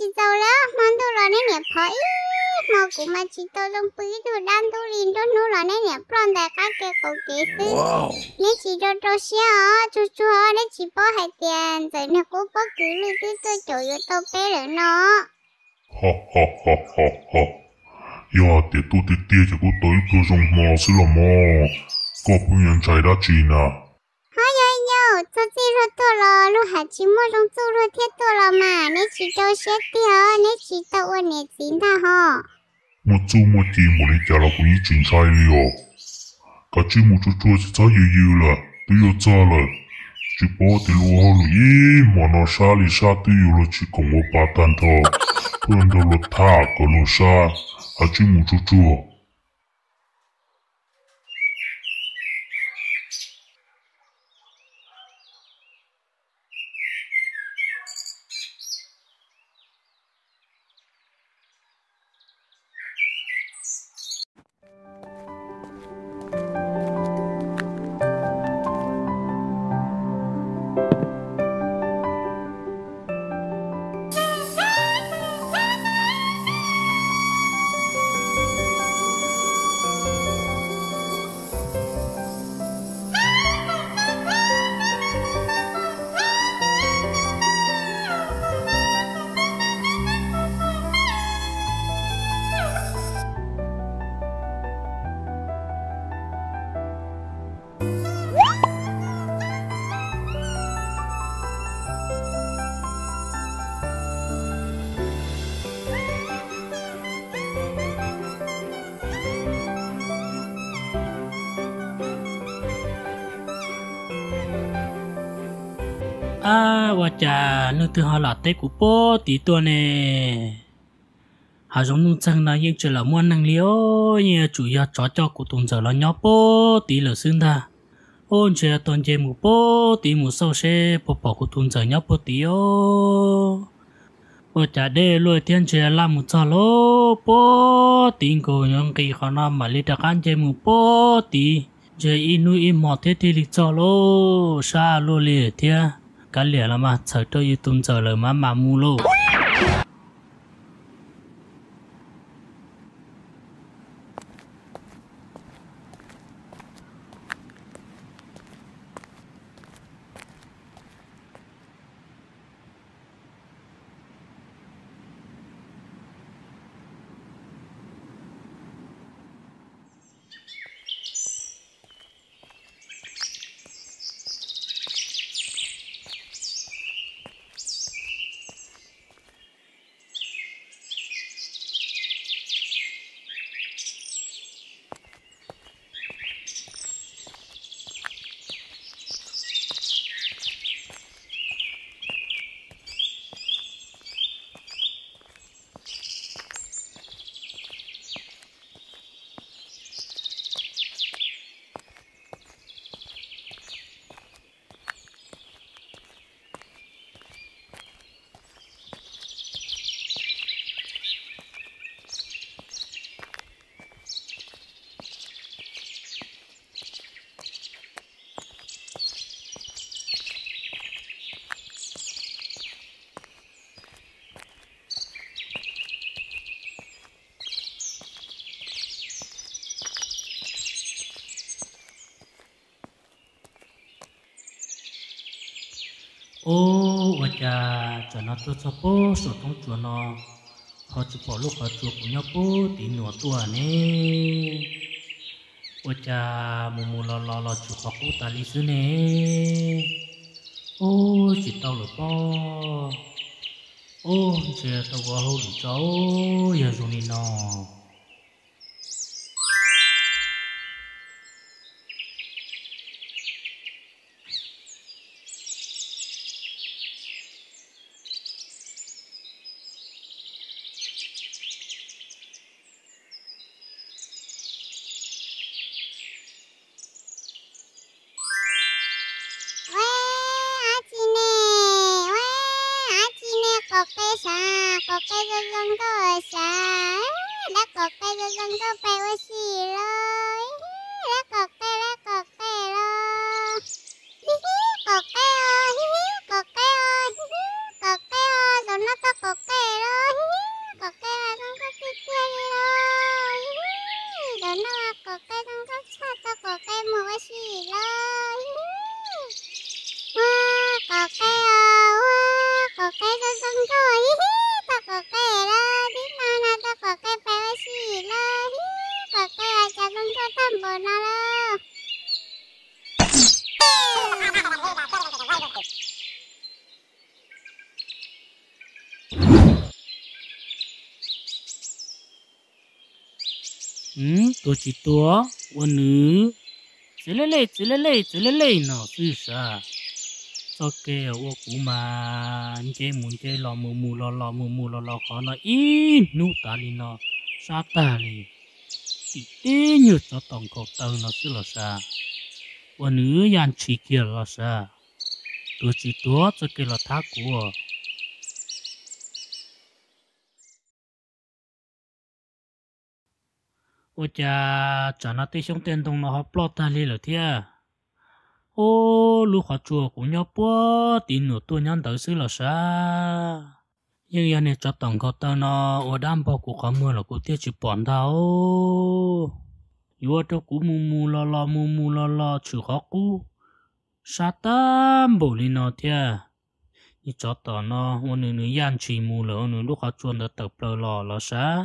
Tsis txaus li, hmo ntuj los neb niam phov ib hmo, kuv mas tsis tau zoo pw ib tug dab ntub li. Nruab hnub los neb niam ploj ntais qab ke qaum kev xwb. Neb tsis rau rau siab os, tsuag tsuag, neb tsis paub hais tias ntxawm niag qub pob kws lwj twb tuaj caum yuav tau peb lawm no. Yog hais tias tuaj tiag tiag ces kuj tau ib pluag zoo hmo xwb los mas, koj pheej yuav ntshai dab tsi na? Ho yog yog txog txij luag tuaj los luag hais tsis muaj zoo txuj luag thiaj tuaj los mas, neb tsis rau siab tiag, neb tsis tau ua niam txiv ntag ho. Muaj txuj muaj ci npaum li cas los kuv yeej tsis ntshai li os. Kav tsij mus tsuag tsuag, tsis txhob yws yws lawm, twb yuav txog lawm. Tsis paub tias luag ua hauj lwm ib hmo no sab li sab twb yuav luag tsis koom ua pa tag nrho, pheej nrog luag tham kom luag sab. Kav tsij mus tsuag tsuag. Ab, ua cas leej twg ho lam teb kuv puag tid tuaj ne? Hav zoov nuj txeeg no yeej tsis lam muaj neeg li os, yeej yuav tsum yog tsov coj kuv tus ntxawm los nyob puag tid lawm xwb ntag. Ub, ntshe tau nce mus puag tid mus xauj seb puas pom kuv tus ntxawm nyob puag tid os. Ua cas deb luaj thiab, ntshe laj mus txog lawm puag tid nkaus, yuav nqis qhov no mam li rov qab nce mus puag tid, ntshe ib hnub ib hmo thiab thiaj li txog lauj, sab luaj li thiab. Kav liam los mas, txhawm rau yus tus ntxawm lawm mas mam mus lauj. Ub, ua cas tsam no tuaj txog puag saum roob tsuas no, ho tsis pom lub qhov tsua kuv nyob puag tid nuam tuaj ne? Ua cas mus mus los los los tsuas qhov qub tas li xwb ne? Ub, tsis tau lawm pob. Ub, ntshe tau ua hauj lwm tso, yog zoo li no. Ua, ab tsi ne, ua, ab tsi ne, qaum qe sav, qaum qe zoo zoo nkauj sav, dab qaum qe zoo zoo nkauj pais ua si lauj, dab qaum qe, dab qaum qe lauj, hib hib qaum qe os, hib hib qaum qe os, hib hib qaum qe os, zaum no tau qaum qe lauj. Noj qaum qe zoo nkauj tshaj, tau qaum qe mus ua si lawm. Ua qaum qe os, ua qaum qe zoo zoo nkauj, tau qaum qe lawm, tib no no tau qaum qe pais ua si lawm, qaum qe os cas zoo nkauj tag npaum no lawm. Tuag tsis tuag, ua nws txiv lej lej txiv lej lej txiv lej lej no xwb sav. Txoj kev ua kuv mas nce mus nce los mus mus los los mus mus los los qhov no ib hnub tas li no sab tag li. Tim teb nyuag tsov tom nkaus taw no xwb los sav, ua nws ya ntshis kiag los sav. Tuag tsis tuag, txoj kev los thab kuv. Ua cas tsam no tej xyoob tej ntoo no ho ploj tag li lawm thiab? Ub, lub qhov tsua kuv nyob puag tim nuam tuaj nyob ntawd xwb los sav. Yeej yog niag tsov tom nkaus taw no ua dab npog kuv qhov muag los kuv thiaj tsis pom ntag. Yuav ua rau kuv mus mus los los mus mus los los tshwm qhov qub sab tag npaum li no thiab. Niag tsov tom no ua nws nws ya ntshis mus lawm, ua nws lub qhov tsua ntawd tawm plaws los los sav.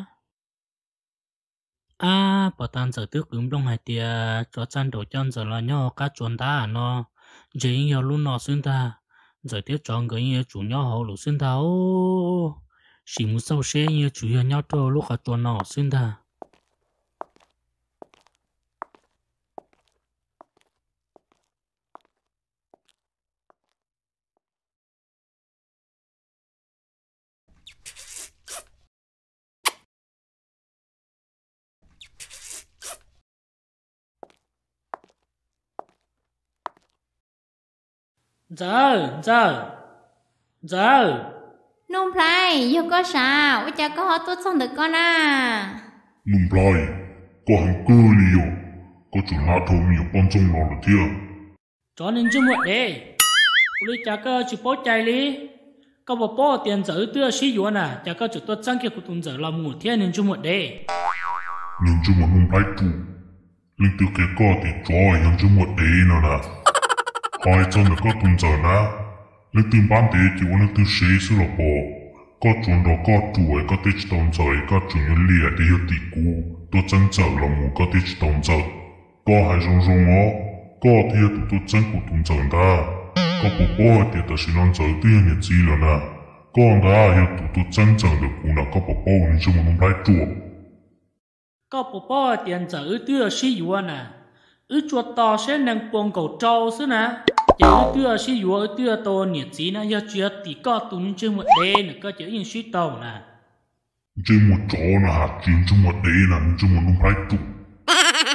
Ab, pom tas Ntxawm twb qw nplooj hais tias tsov txaj nraum coj Ntxawm los nyob hauv qab tsua ntab no, ntshe yeej yog lub no xwb ntag. Ntxawm thiab tsov nkawd yeej yuav tsum nyob hauv lawm xwb ntag. Sim mus xauj seb yeej yuav tsum yog nyob rau lub qhov tsua no xwb ntag. Ntxawm, Ntxawm, Ntxawm. Nuj Nplhaib, yog koj sav, ua cas koj ho tuaj txog ntawm koj na? Nuj Nplhaib, koj heev kawg li yom, koj tseem hlab dhau me nyuam poj ntxoog no lawm thiab. Tsov neeg ntsej muag dev, ua li cas koj tsis paub cai li? Koj puas paub tias Ntxawm wb twb sib yuav na, cas koj tseem tuaj txeeb kiag kuv tus Ntxawm los mus thiab neeg ntsej muag dev? Neeg ntsej muag Nuj Nplhaib Ruam, leej twg qhia koj tias tsov yog ntsej muag dev no na? Ho hais txog ntawm koj tus Ntxawm na, leej twg npab ntev ces ua leej twg sev xwb los pom. Koj tsuas nrog koj ruam es koj thiaj tsis tau Ntxawm, es koj tseem yuav liam tias yog tim kuv tuaj txeeb Ntxawm los mus koj thiaj tsis tau Ntxawm. Koj hais zoo zoo os, koj thiaj yog tus tuaj txeeb kuv tus Ntxawm ntag. Koj puas paub hais tias tam sim no Ntxawm twb yog niam txiv lawm na? Koj ntag yog tus tuaj txeeb Ntxawm ntawm kuv na, koj puas paub, neeg ntsej muag Nuj Nplhaib Ruam? Koj puas paub hais tias Ntxawm wb twb sib yuav na? Wb tsuas tos siab nees puas nkaum rau xwb na, ces wb twb sib yuav, wb twb tau niam txiv na. Yog tsis yog tim koj tus neeg ntsej muag dev na, koj ces wb yeej sib tau na. Ntsej muag tsov na has tsis ntsej muag dev na, ntsej muag Nuj Nplhaib Ruam.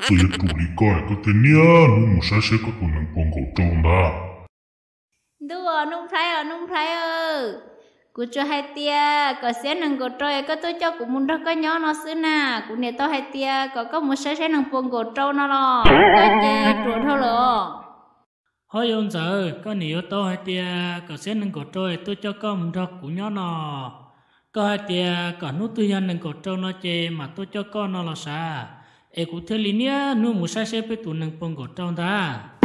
Txawm yog ruam li koj, koj thiaj niaj hnub mus saib seb koj tus nees puas nkaum rau ntag. Ntuj os, Nuj Nplhaib os, Nuj Nplhaib, kuv tsuas hais tias kom siab nees nkaum rau es koj tuaj coj kuv mus nrog koj nyob no xwb na. Kuv niam tau hais tias kom koj mus saib seb nees puas nkaum rau no los koj ces ruam dhau lawm os. Ho yog Ntxawm, koj niam yuav tau hais tias kom siab nees nkaum rau es tuaj coj koj mus nrog kuv nyob no. Koj hais tias kom hnub twg yog nees nkaum rau no ces mam tuaj coj koj no los sav, es kuv thiaj li niaj hnub mus saib seb peb tus nees puas nkaum rau ntag.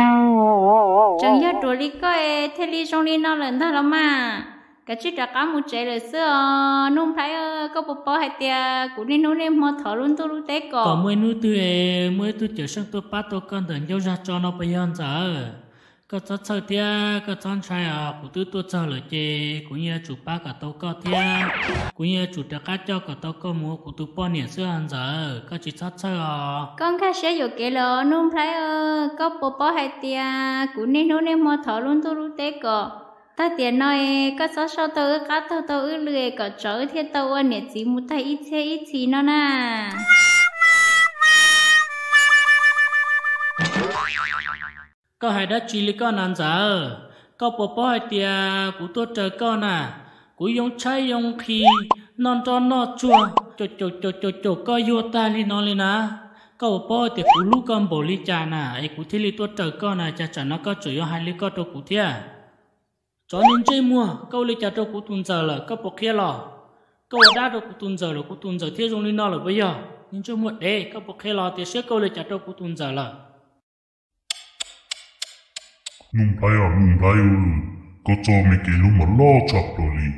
Tseem yog ruam li koj es thiaj li zoo li no lawm ntag los mas. Kav tsij rov qab mus tsev lawm xwb os Nuj Nplhaib. Koj puas paub hais tias kuv niaj hnub niaj hmo thov lub ntuj lub teb kom kom muaj ib hnub twg es muaj ib tug cawm seej tuaj pab tau koj ntawm ncauj zag tso no puas yog Ntxawm? Koj txhob txhawj thiab koj txhob ntshai os, kuv twb tuaj txog lawm ces kuv yeej yuav tsum pab kom tau koj thiab. Kuv yeej yuav tsum rov qab coj kom tau koj mus ua kuv tus poj niam xwb os Ntxawm, koj tsis txhob txhawj os. Koj nkag siab yuam kev lawm os Nuj Nplhaib. Koj puas paub hais tias kuv niaj hnub niaj hmo thov lub ntuj lub teb kom tag tiam no es koj txhob sau tau wb qab taug tau wb lw es kom tsov wb thiaj tau ua niam txiv mus tag ib txhiab ib txhis no na. Koj hais dab tsi li koj na Ntxawm? Koj puas paub hais tias kuv tuaj raws koj na, kuv yoo tshaib yoo nqhis, noj nroj noj tsuag, caum caum caum caum caum koj yuag tag li no li na. Koj puas paub hais tias kuv hlub koj npaum li cas na es kuv thiaj li tuaj raws koj na, cas tsam no koj tseem yuav hais li koj rau kuv thiab? Tsov neeg ntsej muag, koj ua li cas rau kuv tus Ntxawm lawm koj puas qhia los? Koj ua dab rau kuv tus Ntxawm lawm kuv tus Ntxawm thiaj zoo li no lawm puas yog? Niag ntsej muag dev, koj puas qhia los tias siab koj ua li cas rau kuv tus ntxawm lawm? Nuj Nplhaib os Nuj Nplhaib, koj txoj me kev hlub mas loj tshaj plaws li,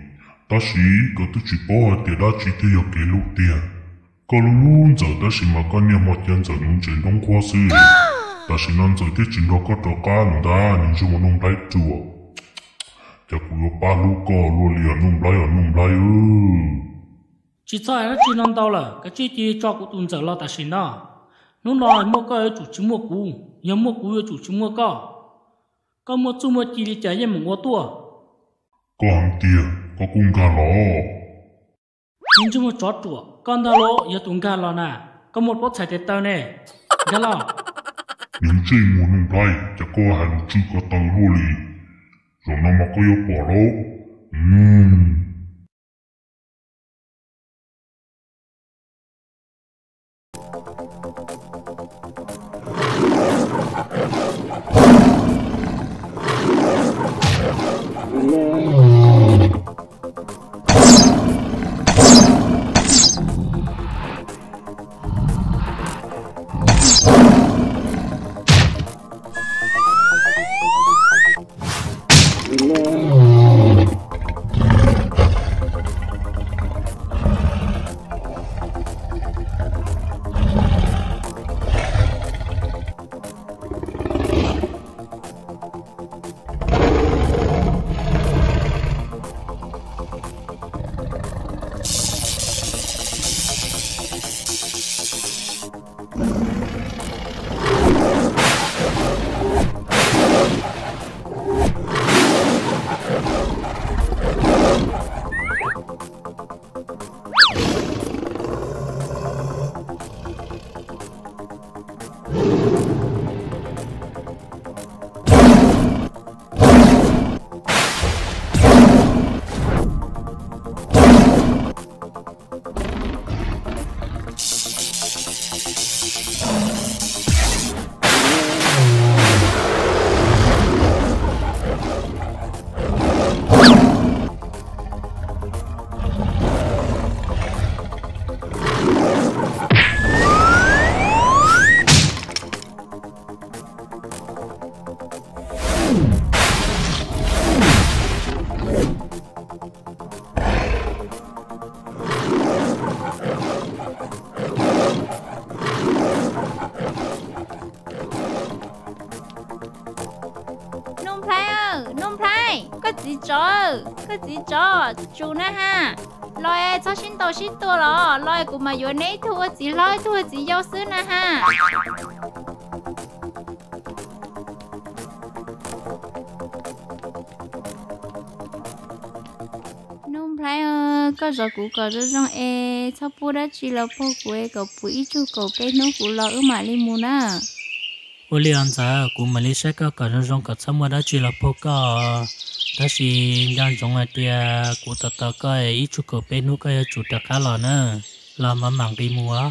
tab sis koj twb tsis paub hais tias dab tsi thiaj yog kev hlub tiag. Koj hlub ntxawm tab sis mas koj niaj hmo cia ntxawm nuv ntses nroo nqhuab xwb. Tam sim no ntxawm thiaj tsis nrog koj rov qab lawm ntag niag ntsej muag Nuj Nplhaib ruam. Cas kuv yuav pab hlub koj luaj li os Nuj Nplhaib os Nuj Nplhaib. Tsis txhob hais dab tsi no ntau lawm, kav tsij cia tso kuv tus ntxawm los tam sim no. Hnub no muaj koj yuav tsum tsis muaj kuv, yog muaj kuv yuav tsum tsis muaj koj. Koj muaj txuj muaj ci li cas yeej meem ua tuaj. Koj hais tias koj kuj nkag los? Niag ntsej muag tsov ruam, koj ntag los yog tus nkag los na, koj muaj plaub txhais tes taw ne, nkag los. Niag ntsej muag Nuj Nplhaib, cas koj hais lus tsw ko taw luaj li, zaum no mas koj yuav pom lauj. Nuj Nplhaib, Nuj Nplhaib, koj txiv tsov, koj txiv tsov, tsum na ha. Los es txhob sib ntaus sib tua los, los es kuv mam yuav neb ib tug ua txiv hlob ib tug ua txiv yau xwb na ha. Nuj Nplhaib, koj zov kuv kom zoo zoo es txhob pub dab tsi los puag kuv es kom puv ib tsug kaum peb hnub kuv los wb mam li mus na. Ua li os ntxawm, kuv mam li saib koj kom zoo zoo kom txhob muaj dab tsi los puag koj. Tab sis nco ntsoov hais tias kuv tos tos koj ib tsug kaum peb hnub koj yuav tsum rov qab los na, los mam mam nqis mus os.